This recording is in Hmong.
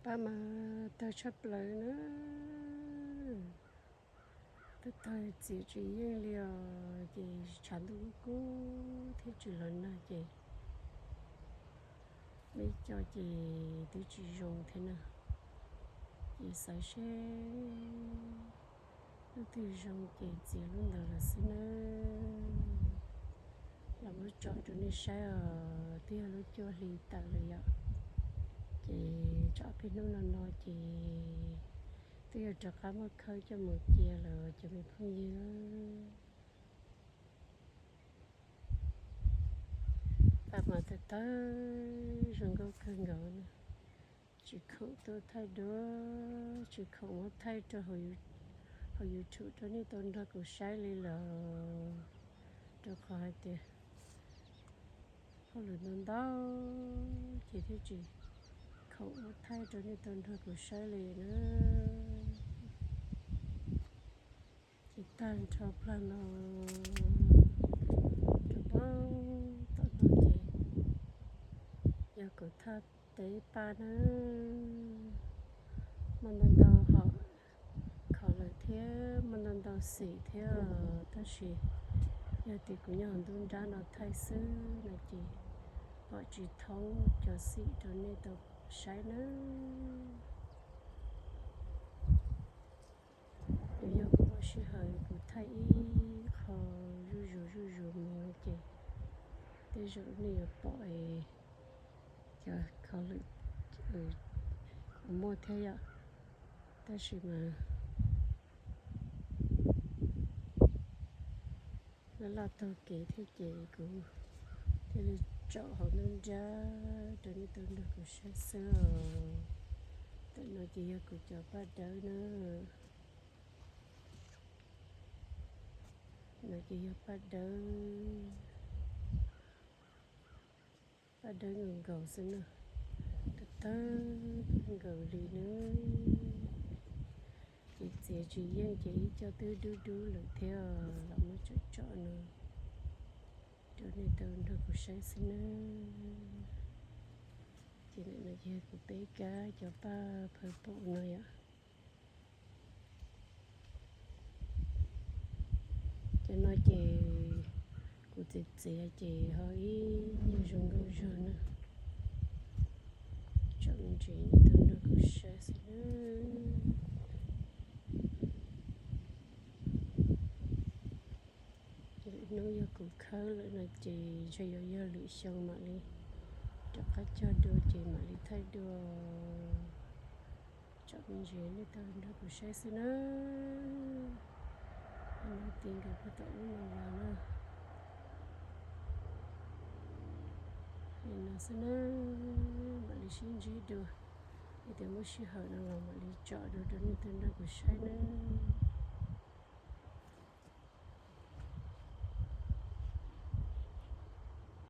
Paj mas tawg tshaj plaws na. Tawg tawg txiav tsis yeej li os, ces tshav ntuj kub kub thiab tsis los nag ces muaj ib co ces twb tsis zoo thiab na. Ces xav seb lub twg zoo ces txiav lub ntawd lawm xwb nawb. Los muab tsom rau nej saib os, twb yog lub cuaj hli tawm lawm yom. Ces tsam peb hnub no no ces twb yuav rov qab muab khawb coj mus cia lawm cov me phooj ywg. Paj mas tawg tawg zoo nkauj kawg nkaus na. Tsis khoom tuaj thaij duab, tsis khoom muab thaij rau hauv YouTube rau nej tau nrog kuv saib li lawm, rau qhov hais tias hauj lwm ntau ntau ces thiaj tsis khoom muab thaij rau nej tau nrog kuv saib li na. Ces tag nrho plag no rau pab tom no ces yog kuv thaj teb paj na. Muaj ntau ntau hom khov lawm thiab muaj ntau ntau xim thiab, tab sis yog tias kuv nyob hauv ntuj nrab no thaij xwb no ces pom tsis thoob cov xim rau nej tau saib nawb. Nws yog kuv muaj sij hawm kuv thaij ib qho zuj zus zuj zus mus no ces tej zaum nej yuav pom cov khov lwm kuv muaj thiab yom. Tab sis mas laj laj taug kev thiab ces kuv thiaj li tsom hauv nruab nrab rau nej tau nrog kuv saib xwb os. Tam no ces yog kuv cov paj dawb na. No ces yog paj dawb. Paj dawb nkaus nkaus xwb na. Tawg tawg nkaus li na. Ces txiav tsis yeej ces ib co twb dub dub lawm thiab, los muab tsom tsom no rau nej tau nrog kuv saib xwb nawb. Ces ntawm no ces yog kuv peb kab cov paj phaw paum no yom. Cov no ces kuv txiav txiav ces ho ib nyuag zoo nkauj zog na. Tsom me ntsis nej tau nrog kuv saib xwb nawb. Lwm hnub yog kuv khawb lawm no ces ntshe yuav yog lwm xyoo mam li rov qab cog dua ces mam li thaij dua. Tsom me ntsis nej tau nrog kuv saib xwb nawb. Hnub ti nkawd puag tom ub no los na. Li no xwb nawb, mam li sib ntsib dua. Yog tias muaj sij hawm no los mam li tsom dua rau nej tau nrog kuv saib nawb.